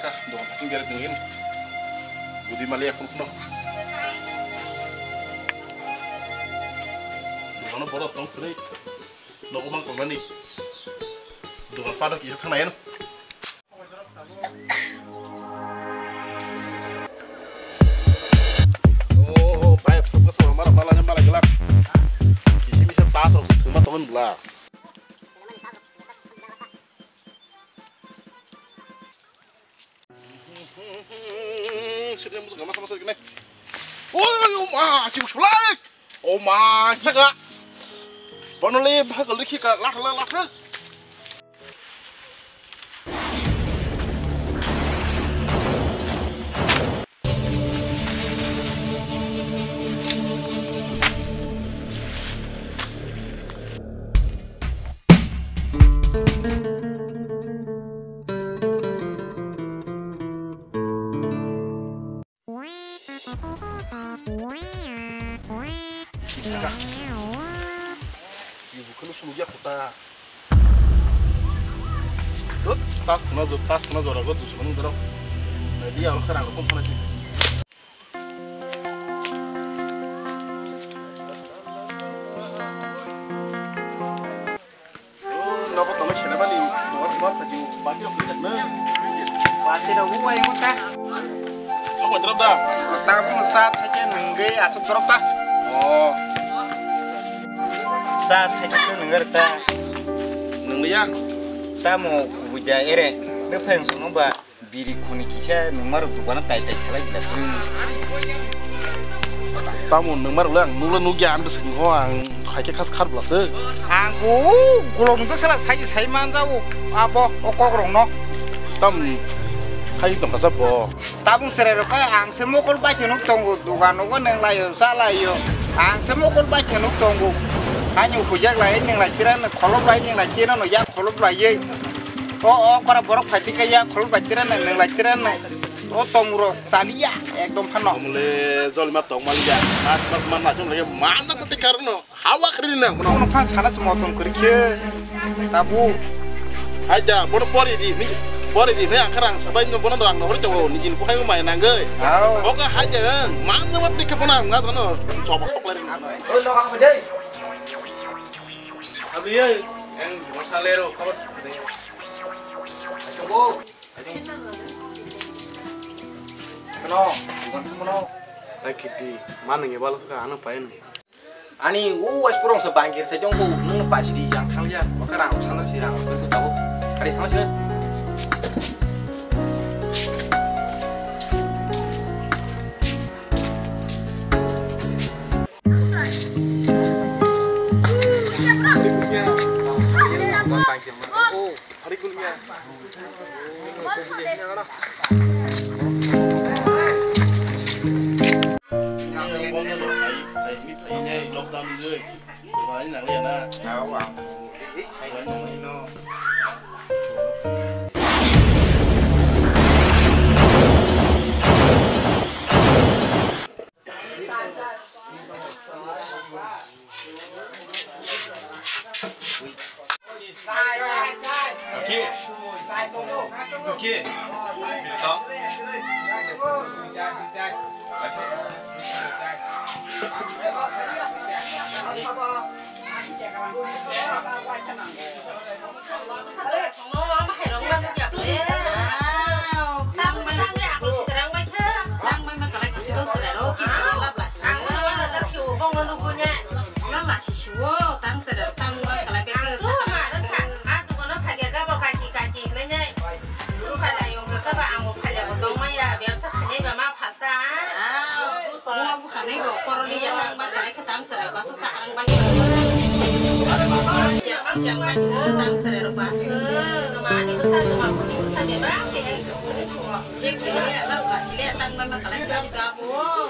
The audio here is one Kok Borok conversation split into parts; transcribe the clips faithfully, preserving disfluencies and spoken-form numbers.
Dokan phating berai tongin. Budi maliya khun khun. Dokan borok tong khri. Nogo mang tongnani. Dokan phato kisa thangnai ano. Oh, bai, sokha sokha mala, mala, mala gelak. Kisi misa tas rok thuma tongon bla. Sini musuh gama sama sekali. Oi, oma, si sulai. Oma, kika. Panole, bakal kika, lah, lah, lah. Ibu kunu sulu ya kota. Dot, tas kena jor, tas kena jora go dusu nung dorok. Dia orang kerang kok mana sih? Nogo tongwi sena bani, nogo tongma phaji, bati rok nang. Bati rok uwai mo ta. Sok mai drop da. Kota mo sa thaje nungge asuk drop ta. Oh. Sa thaje tu nungge ta. Nungya. Tamo kubuja ere, ne pheng sono ba. Biri khuni kisa nungmarok dukano tai tai salai glasri. Tamo nungmarok le ang nukle nukya, ang bwswk nukho, ang haikhe khas khar bwlaswk. Ang bo golong nungkhe sala sai sai manjago abo o kokrokno. Tam khai tongkha sa bo. Tabung chwrairok khe ang se mokol bai khe nuk tongo, dugan nogo nenglaio chalaio. Ang se mokol bai khe nuk tongo. Ani hujak lai nenglai tirano, kholop lai nenglai tirano, yak kholop laiye. O, o, kora borok phai tikha ya, khulum bai tira nang, nang lai tira nang. O tongmuro chaliya, ekdom phano. Omle jolima tong maliya. Mas, mas, man, mas, jom lagi manjak pati karno. Hawa khri nang, bono. Bono phan sana se motom kori khe. Tabu. Haida, bono pori di, ni, pori di, ne, akharang sabai no, bono rang no, hori tongo, nijin buhai mai nangoi. Hao. Oka haida, manjak pati khe bono, ngat no, soba sok lai. Oi, lo, aku dei. Abi, oi. Yang, masalero, kabar. Kono, bukan kono. Tai kiti, mana nge balas ka anu pain. Ani, u, wais purong sa bangkir sa jong bu, nung pa sidi jang thang ya, maka rang sana si rang, ko tabo. Kari thang sa. Buma bwkhanai bo koroli ya tang bai khalai khe tang chwrai bwsa sakrang bai khe. Siang siang bai khe tang chwrai rok bwsa. Ani bwsa tuma bwsa bebak khe. Khe khe ya tang bai ma khalai khe sida bo.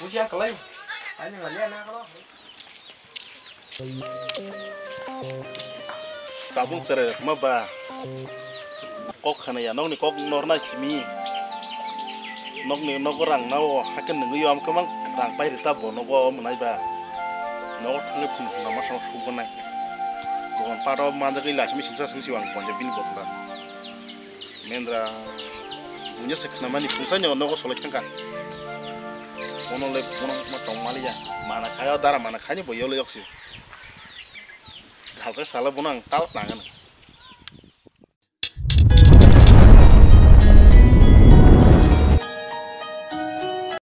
Buji ang kalai. Ani mali ana kalo. Tabuk cherai rwkma ba. Kok khana ya, nokni kok norna simi. Nokni nogo rang nao, haikhe nungwi yo, amkhe mang rang pai rita bo nogo mwnai ba. Nogo thangwi phun phun ma sama sukbo nai. Bon paro manjagwi la simi singsa singsi wang bonja bini botla. Mendra, bunya se khna mani phungsa nyo nogo solai thangka. Bono le bono ma tong mali ya. Mana khayo dara mana khani bo yolo yoksi. Halka sala bono ang tal tangana.